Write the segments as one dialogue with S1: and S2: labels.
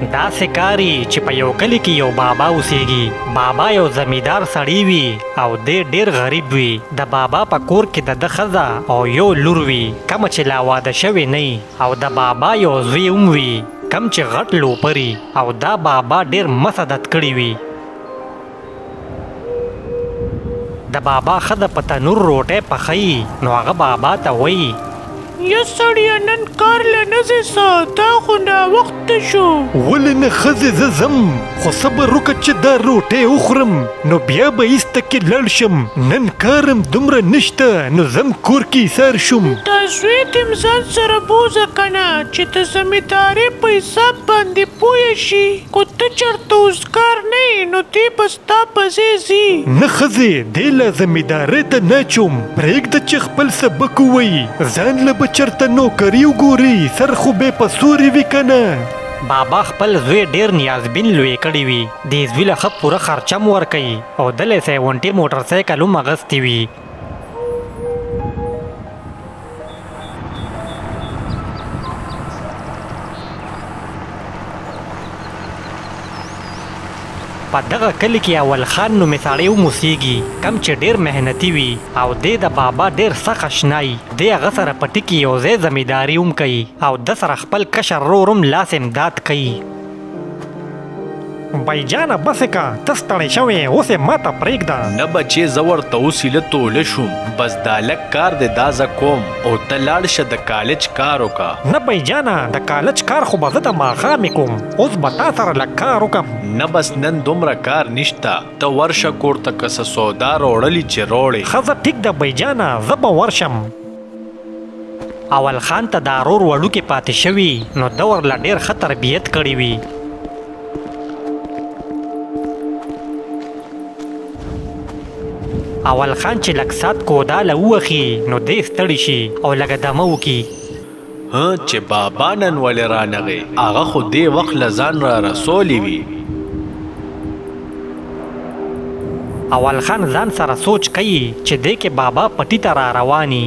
S1: داسې کاري چې په یو کلي کې یو بابا اوسیږي. بابا یو زمیندار سړی وي او دی ډیر غریب وي. د بابا په کور کې د ده ښځه او یو لور وي کومه چې لا واده شوې نه، او د بابا یو زوی هم وي کم چې غټ لوپري، او دا بابا ډیر مسدت کړی وي. د بابا ښځه په تنور روټۍ پخوي، نو هغه بابا ته وایي:
S2: یا سړیه نن کار له نه ځې څه؟ دا خو ناوخته شو.
S3: ولې نه ښځې، زه ځم، خو صبر وکړه چې دا روټۍ وخورم نو بیا به ایسته کې لاړ شم. نن کار هم دومره نشته نو ځم کور کې ایسار شم.
S2: دا زوی دې هم ځان سره بوځه که نه چې د زمیندارۍ په حساب باندې پوه شي. که ته چېرته اوزګار نه یې نو دی به ستا په ځای ځي.
S3: نه ښځې، دی لا زمیندارۍ ته نه اچوم، پرېږده چې خپل سبق ووایي، ځان له به چېرته نوکري وګوري، سر خو به په سوري وي که نه.
S1: بابا خپل زوی ډیر نیازبین لوی کړی وي. دې زوی له ښه پوره خرچه هم ورکوي او ده له 70 موټر سایکل هم اخیستی وي. په دغه کلي کې اول خان نومې سړی هم اوسیږي کم چې ډیر محنتي وي، او دی د بابا ډیر سخت اشنای. دی هغه سره په ټکي یو ځای زمینداري هم کوي، او ده سره خپل کشر ورور هم لاس امداد کوي.
S3: بایجانه بس که ته ستړی شوې، اوس یې ماته پرېږده.
S4: نه بچې، زه ورته اوس ایله توله شوم، بس دا لږ کار دی دا زه کوم، او ته لاړ شه د کالج کار وکړه.
S3: نه بایجانه، د کالج کار خو به زه د ماښامې کوم، اوس به تا سره لږ کار وکړم.
S4: نه بس نن دومره کار نشته، ته ورشه کور ته که څه سودا راوړلي چې راوړې.
S3: ښځه ټیک ده بایجانه، زه به ورشم.
S1: اول خان ته دا ورور وړوکی پاتې شوي، نو ده ورله ډېر ښه تربیت کړی وي. اول خان چې لږ ساعت کوداله ووهي نو دی ستړی شي او لږه دمه وکړي.
S4: ها چې بابا نن ولې رانغی؟ هغه خو دې وخت له ځان را رسولی وي.
S1: اول خان ځان سره سوچ کوي چې دې کې بابا پټي ته را رواني.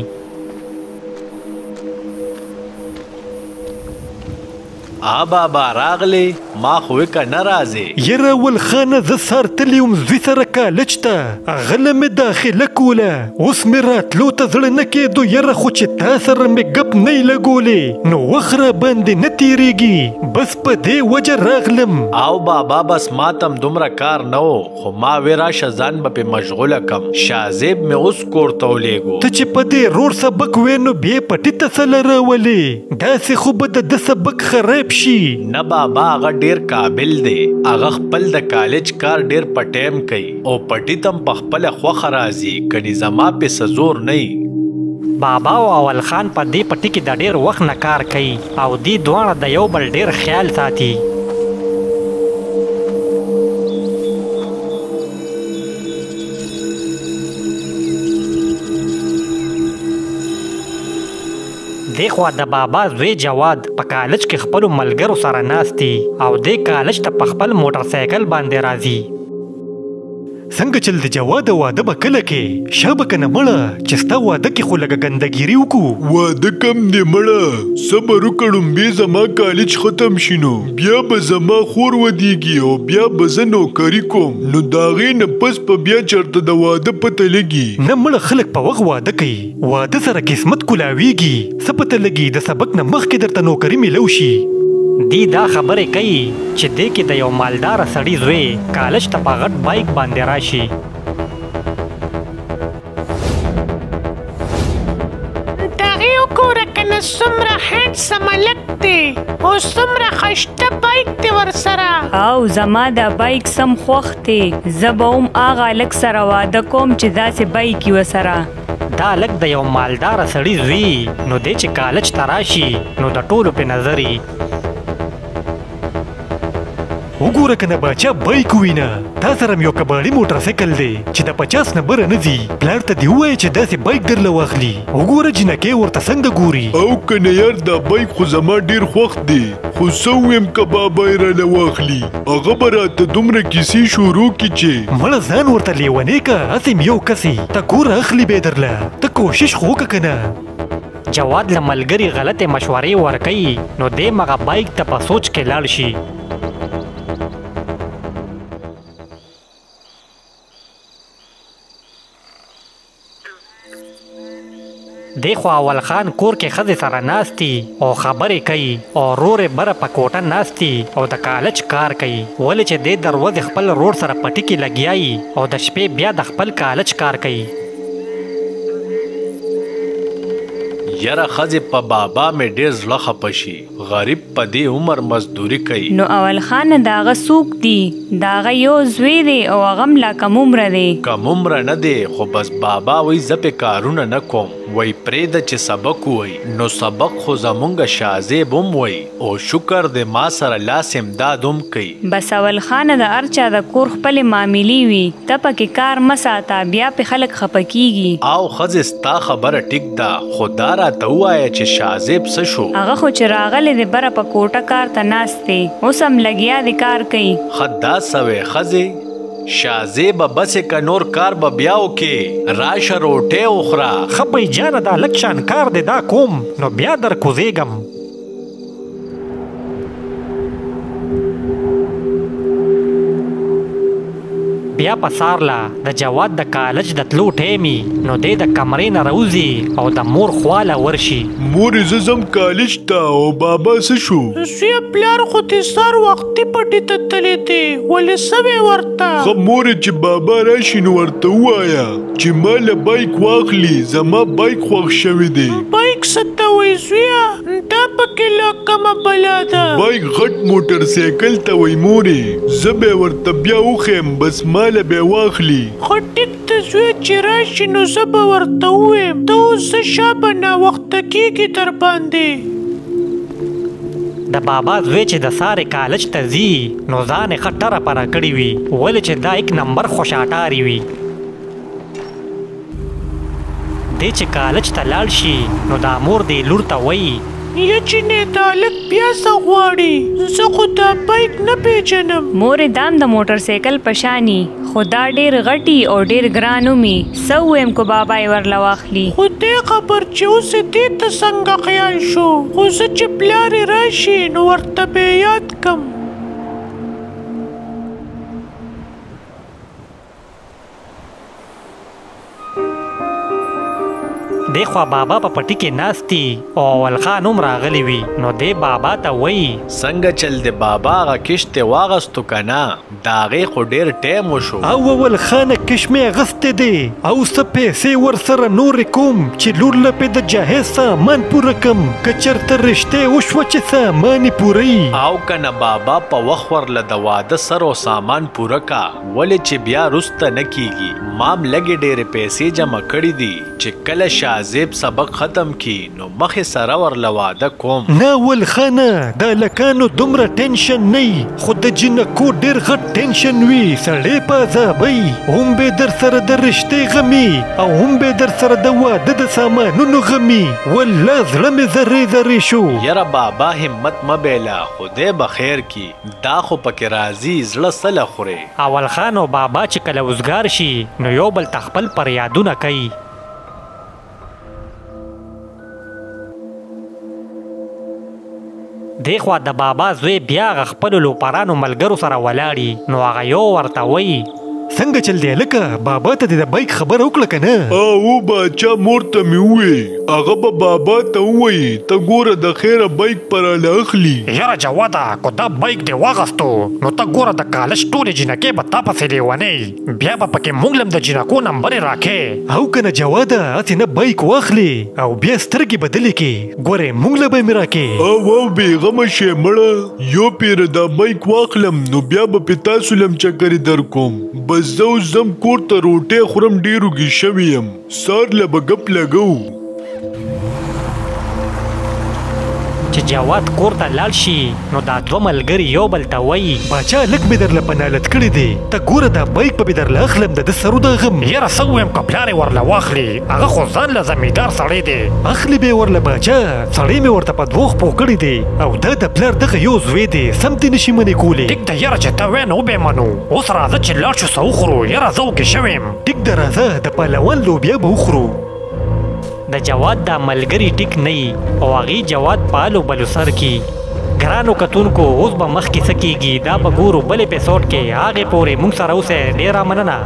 S4: آ بابا راغلی، ما خو وکه نه راځې.
S3: یاره اول خانه، زه سهار تللی وم زوی سره کالج ته، هغه له مې داخله کوله، اوس مې راتلو ته زړه نه کېدو. یاره خو چې تا سره مې ګپ نه لګولې نو وخت راباندې نه تېرېږي، بس په دې وجه راغلم.
S4: او بابا بس ماته هم دومره کار نه و، خو ما وی راشه ځان به پې مشغوله کم. شازیب مې اوس کور ته ولېږو.
S3: ته چې په دې رور سبق وې نو بیا پټي ته څه له راولې؟ داسې خو به د ده سبق خراب شي.
S4: نه بابا، هغه ډیر قابل دی، هغه خپل د کالج کار ډیر په ټایم کوي او پټي ته هم په خپله خوښه راځي، کني زما پې څه زور نه وي.
S1: بابا او اول خان په دې پټي کې د ډیر وخت نه کار کوي، او دې دواړه د یو بل ډیر خیال ساتي. دې خوا د بابا زوی جواد په کالج کې خپلو ملګرو سره ناست دي، او دې کالج ته په خپل موټر سایکل باندې راځي.
S3: څنګه چل د جواد واده به کله کې؟ شابه که نه مړه، چې ستا واده کې خو لږه ګندګیري وکړو.
S5: واده کم دی مړه، صبر وکړه، ړومبی زما کالج ختم شي نو بیا به زما خور ودیږي او بیا به زه نوکري کوم، نو د هغې نه پس به بیا چېرته د واده پته لګي.
S3: نه مړه، خلک په وخت واده کوي، واده سره قسمت کولاویږي، څه پته لګي د سبق نه مخکې درته نوکري میلو شي.
S1: دی دا خبرې کوي چې دې کې د یو مالداره سړي زوی کالج ته په غټ بایک باندې راشي.
S2: دغې وګوره که نه څومره هینډسم هلک دی او څومره ښایسته بایک دی ورسره.
S6: او زما دا بایک سم خوښ دی، زه به هم هغه هلک سره واده کوم چې داسې بایک یې ورسره.
S1: دا هلک د یو مالداره سړي زوی، نو دی چې کالج ته راشي نو د ټولو پې نظر وي.
S3: وګوره که نه باچا بایک ووینه، تا سره هم یو کباړي موټر سایکل دی چې د 50 نه بره نه ځي، پلار ته دې ووایه چې داسې بایک درله واخلي. وګوره جینکۍ ورته څنګه ګوري.
S5: او که نه یار، دا بایک خو زما ډېر خوښ دی، خو څه ووایم که بابا یې راله واخلي، هغه به راته دومره کیسې شروع کړي چې
S3: مړه ځان ورته لیونی که، هسې هم یو کس یې، ته ګوره اخلي به یې درله، ته کوشش خو وکړه که نه.
S1: جواد له ملګري غلطې مشورې ورکوي، نو دی مغه بایک ته په سوچ کې لاړ شي. دی خو اول خان کور کې ښځې سره ناست دي او خبرې کوي او ورور یې بره په کوټه ناست دي او د کالج کار کوي، ولې چې دی د ورځې خپل ورور سره پټي کې لګیا وي او د شپې بیا د خپل کالج کار کوي.
S4: یره ښځې په بابا مې ډېر زړه خپه شي، غریب په دې عمر مزدوري کوي.
S6: نو اول خانه د هغه څوک دي؟ د هغه یو زوی دی او هغه هم لا کم عمره دی.
S4: کم عمره نه دی خو بس بابا وایي زه پې کارونه نه کوم، وایي پرېږده چې سبق ووایي، نو سبق خو زمونږ شاه زیب هم وایي او شکر دی ما سره لاس امداد هم کوي.
S6: بس اول خانه د هر چا د کور خپلې معاملې وي، ته پکې کار مه ساته بیا پې خلک خپه کیږي.
S4: او ښځې ستا خبره ټیک ده خو دا راته ووایه چې شاه زیب څه شو؟
S6: هغه خو چې راغلی دی بره په کوټه کار ته ناست دی، اوس هم لګیا دی کار کوي.
S4: ښه دا څه وې ښځې؟ شاه زیبه بس یې که نور کار به بیا وکې، راشه روټۍ وخوره.
S1: ښه بی جانه دا لږ شان کار دی دا کوم نو بیا در کوزیږم. بیا په سار له د جواد د کالج د تلو ټایم وي نو دی د کمرې نه راوځي او د مور خوا له ورشي.
S5: مورې زه ځم کالج ته او بابا څه شو؟
S2: زویه پلار خو دې سهار وختي پټي ته تللی دی، ولې څه وې ورته؟
S5: ښه مورې چې بابا راشي نو ورته ووایه چې ما له بایک واخلي، زما بایک خوښ شوی دی.
S2: بایک څه ته وایي زویه؟ دا پکې لا کومه بلا ده؟
S5: بایک غټ موټر سایکل ته وایي مورې، زه به یې ورته بیا وښیم، بس ما له به یې واخلي.
S2: ښه ټیک ده زویه چې راشي نو زه به ورته ووایم، ته اوس ځه شابه ناوخته کیږي درباندې.
S1: د بابا زوی چې د سارې کالج ته ځي نو ځان یې ښه ټره پره کړی وي، ولې چې دا ایک نمبر خوشاټاری وي. دی چې کالج ته لاړ شي نو دا مور دې لور ته وایي،
S2: یه چینې دا هلک بیا څه غواړي؟ زه خو دا بایک نه پېژنم.
S6: مورې دا هم د موټر سایکل په شان وي، خو دا ډېر غټ وي او ډېر ګران هم وي، څه ووایم که بابا یې ورله واخلي؟
S2: خدای خبر چې اوس یې دې ته څنګه خیال شو، خو زه چې پلار یې راشي نو ورته به یې یاد کړم.
S1: دی خوا بابا په پټي کې ناست دي او اول خان هم راغلی وي نو دی بابا ته وایي،
S4: څنګه چل دی بابا، هغه کشت دې واغستو که نه؟ د هغې خو ډېر ټایم وشو.
S3: او اول خانه کش مې اغستی دی او څه پیسې ورسره نورې کوم چې لور له پې د جهیز سامان پوره کم، که چېرته رشتې وشوه چې سامان یې پوره وي.
S4: او که نه بابا په وخت ورله د واده سر او سامان پوره کا، ولې چې بیا وروسته نه کیږي. ما هم لږې ډېرې پیسې جمع کړې دي چې کله شاه زیب سبق ختم کړي نو مخې سره ورله واده کوم.
S3: نه اول خانه د هلکانو دومره ټینشن نه وي، خو د جینکو ډېر غټ ټینشن وي، سړی په عذابوي، هم به درسره د رشتې غمي او هم به درسره د واده د سامانونو غمي، والله زړه مې ذرې ذرې شو.
S4: یره بابا همت مه بیله، خدای به خیر کړي، دا خو پکې راځي، زړه څه له خورې.
S1: اول خان او بابا چې کله وزګار شي نو یو بل ته خپل پریادونه کوي. دی خوا د بابا زوی بیا هغه خپلو لوپرانو ملګرو سره ولاړي نو هغه یو ورته وایي،
S3: څنګه چل دی هلکه، بابا ته دې د بایک خبره وکړه که نه؟
S5: او باچا مور ته مې وویې، هغه به بابا ته ووایي، ته ګوره د خیره بایک په راله اخلي.
S1: یاره جواده که دا بایک دې واغستو نو ته ګوره د کالج ټولې جینکې به تا پسې لیونۍ، بیا به پکې مونږ لم د جینکو نمبرې راکې.
S3: او که نه جواده هسې نه بایک واخلې او بیا سترګې بدلې کې، ګورې مونږ له به مې راکې.
S5: او او بېغمه شې مړه، یو پیره دا بایک واخلم نو بیا به پې تاسو لم چکرې در کوم. بس زه اوس ځم کور ته روټۍ خورم، ډېر وږی شوی یم، سهار له به ګپ لګوو.
S1: چې جواد کور ته لاړ شي نو دا دوه ملګري یو بل ته وایي،
S3: باچا لږ مې درله په نالت کړی دی، ته ګوره دا بایک به مې درله اخلم د ده سر وداغم.
S1: یاره څه ووایم که پلار یې ورله واخلي، هغه خو ځان له زمیندار سړی دی.
S3: اخلي به یې ورله باچا، سړی مې ورته په دوو خپو کړی دی او دا د پلار دغه یو زوی دی، سم دې نشي منې کولی.
S1: ټیک ده یاره چې ته وایې نو وبه یې منو، اوس راځه چې لاړ شو څه وخورو، یاره زه وږی شوی یم.
S3: ټیک ده راځه د پهلوان لوبیا به وخورو.
S1: د جواد دا ملګري ټیک نه وي او هغې جواد په الو بلو سر کی. ګرانو کتونکو اوس به مخکې څه کیږي دا به ګورو بل اپیسوډ کې، هغې پورې مونږ سره اوسئ. ډېره مننه.